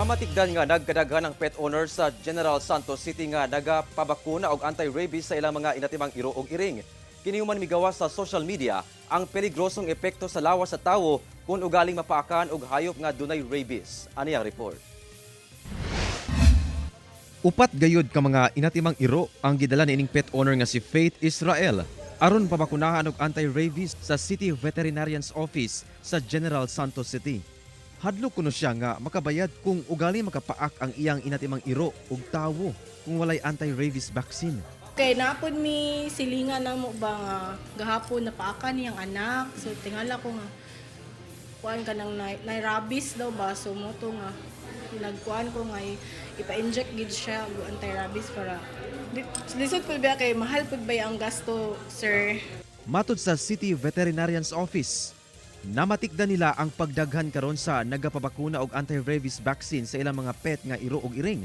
Namatikdan nga nagkadaghan ang pet owners sa General Santos City nga nagapabakuna og anti-rabies sa ilang mga inatimang iro og iring. Kini human migawas sa social media ang peligrosong epekto sa lawas sa tawo kung ugaling mapaakan og hayop nga dunay rabies. Ani ang report. Upat gayud ka mga inatimang iro ang gidala niining pet owner nga si Faith Israel aron pabakunahan og anti-rabies sa City Veterinarian's Office sa General Santos City. Hadlok kuno siya nga makabayad kung ugali makapaak ang iyang inatimang iro og tawo kung walay anti-rabies vaccine. Kay napod mi silingan na mo ba nga gahapon napaakan niyang anak. So tingala ko nga kuan ka nang na rabies daw ba, so mo to nga nagkuan ko nga ipa-inject gid siya og anti-rabies para lisod pud ba kay mahal pud ba ang gasto, sir. Matod sa City Veterinarian's Office, namatikdan nila ang pagdaghan karon sa nagapabakuna og anti-rabies vaccine sa ilang mga pet nga iro og iring.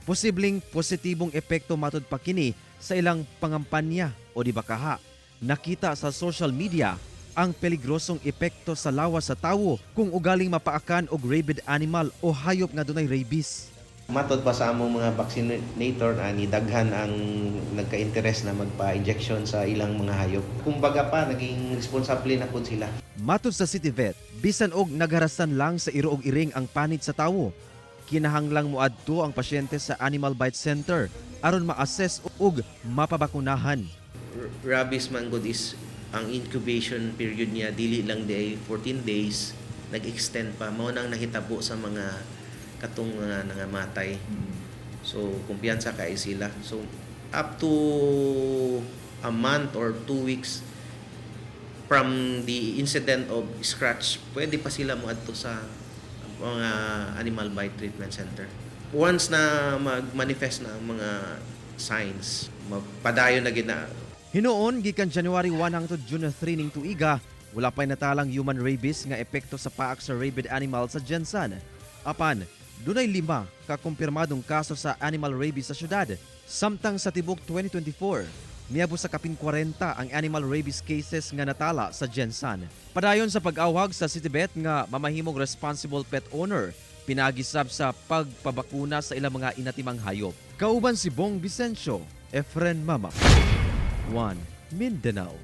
Posibleng positibong epekto matod pa kini sa ilang pangampanya o di ba kaha. Nakita sa social media ang peligrosong epekto sa lawas sa tawo kung ugaling mapaakan og rabid animal o hayop nga dunay rabies. Matod pa sa among mga vaccinator ani, daghan ang nagka-interest na magpa-injection sa ilang mga hayop. Kumbaga pa, naging responsable na pud sila. Matod sa City Vet, bisan og nagharasan lang sa iro og iring ang panid sa tawo, kinahanglang moadto ang pasyente sa Animal Bite Center aron ma-assess ug mapabakunahan. Rabies man gud is ang incubation period niya dili lang di ay 14 days, nag-extend pa. Mao nang nahitabo sa mga katong mga nangamatay. So kumpiyansa kay sila. So up to a month or 2 weeks from the incident of scratch, pwede pa sila moadto sa mga animal bite treatment center. Once na mag-manifest na ang mga signs, magpadayon na gid na. Hinuon, gikan January 1 hangtod June 3 ning tuiga, wala pa'y natalang human rabies nga epekto sa paak sa rabid animal sa Gensan. Apan, dunay 5 ka kumpirmadong kaso sa animal rabies sa syudad. Samtang sa tibok 2024, miabot sa kapin 40 ang animal rabies cases nga natala sa Gensan. Padayon sa pag-awhag sa City Vet nga mamahimong responsible pet owner, pinaagi sab sa pagpabakuna sa ilang mga inatimang hayop. Kauban si Bong Vicencio, Efren Mama. 1 Mindanao.